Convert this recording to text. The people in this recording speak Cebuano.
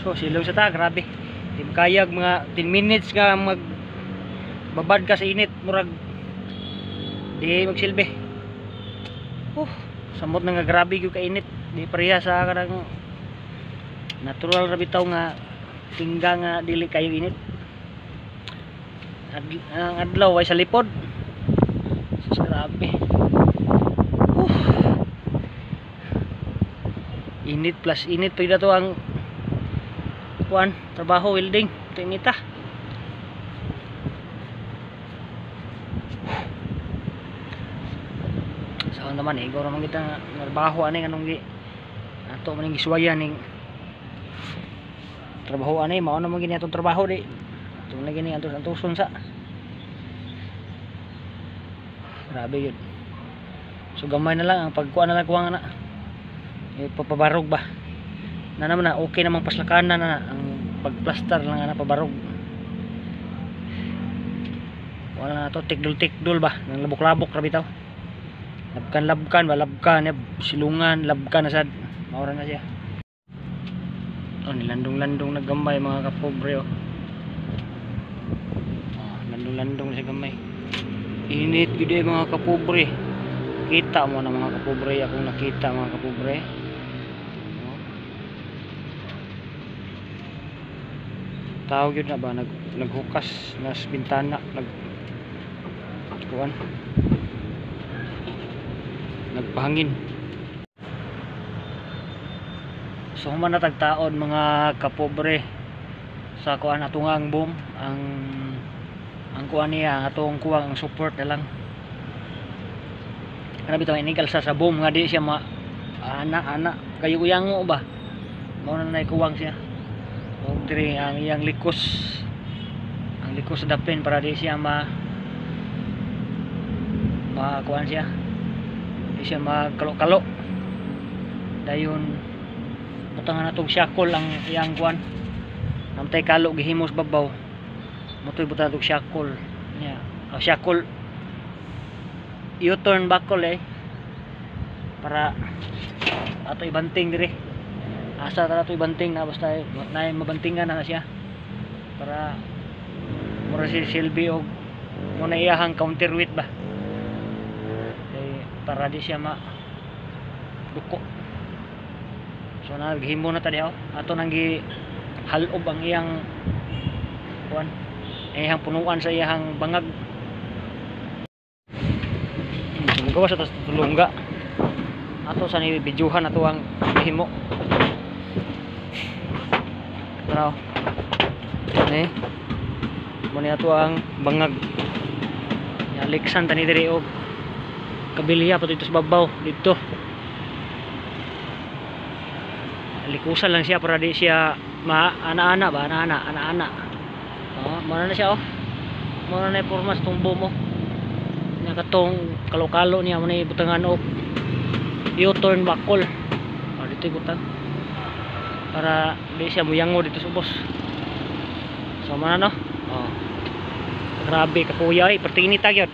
So silong sa ta, grabe. Di makayag mga 10 minutes nga mag babad ka sa init, murag di magsilbi. Samot na nga grabe gyud ka init. Di pareha sa kanang natural ra bitaw nga tingga nga dili kayo init. Ang adlaw ay sa lipod. Sus, grabe. Init plus init pa to ang kuan trabaho welding tinita. Saan naman eh, igor naman kita nga trabaho ani nganong gi ato man ning gisuwayan ning trabaho ani, mao naman gini atong trabaho di ato na gini antos antoson sa. Grabe yun. So gamay na lang ang pagkuan na lang kuha na eh, papabarog ba na naman na okay namang paslakanan na ang pagplastar lang na pabarog. Wala na to, tikdol-tikdol ba nang labok-labok ra bitaw. Labkan-labkan ba, labkan eh, silungan, labkan na sad. Maura na siya. Oh, nilandong-landong na gamay mga kapobre oh. Oh, landong-landong na siya gamay. Init gid eh, mga kapobre. Kita mo na mga kapobre, akong nakita mga kapobre. Oh. Tao gyud na ba naghukas nas bintana, nag kuan, nagpahangin. So human na tagtaon mga kapobre sa kuan ato nga ang boom, ang kuan niya, ang atong kuwang ang support na lang. Kana bitaw inig alsa sa boom nga di siya ma ana ana kayo uyango ba. Mao na nay kuwang siya. Og diri ang iyang likos, ang likos sa dapin para di siya ma kuan siya. Di siya magkalo-kalo. Dayon butangan natong shackle ang iyang kuan. Namtay kalo gihimos babaw. Motoy butangan natong shackle niya. Oh, shackle U-turn buckle eh. Para ato ibanting diri. Asa ta ato ibanting na basta na mabantingan na siya. Para mura si silbi og mo na iyahang counterweight ba. Kay para di siya ma duko. So naghimo na ta diha oh. Ato nang gi halob ang iyang kuan, iyang punuan sa iyang bangag. So magawa sa tas tulungga. Ato sa ni bidyuhan ato ang himo. Tara. Ne. Mo ni ato ang bangag. Aliksan tani diri og kabilya pa dito sa babaw dito. Likusan lang siya para di siya ma ana-ana ba, ana-ana, ana-ana. Oh, mo na siya oh. Mo na porma sa tumbo mo. Nya katong kalo-kalo niya mo na ibutangan og U-turn buckle. Oh, dito ibutang. Para di siya muyango dito sa ubos. So mo na no. Oh. Grabe kakuya eh, pertinita gyud.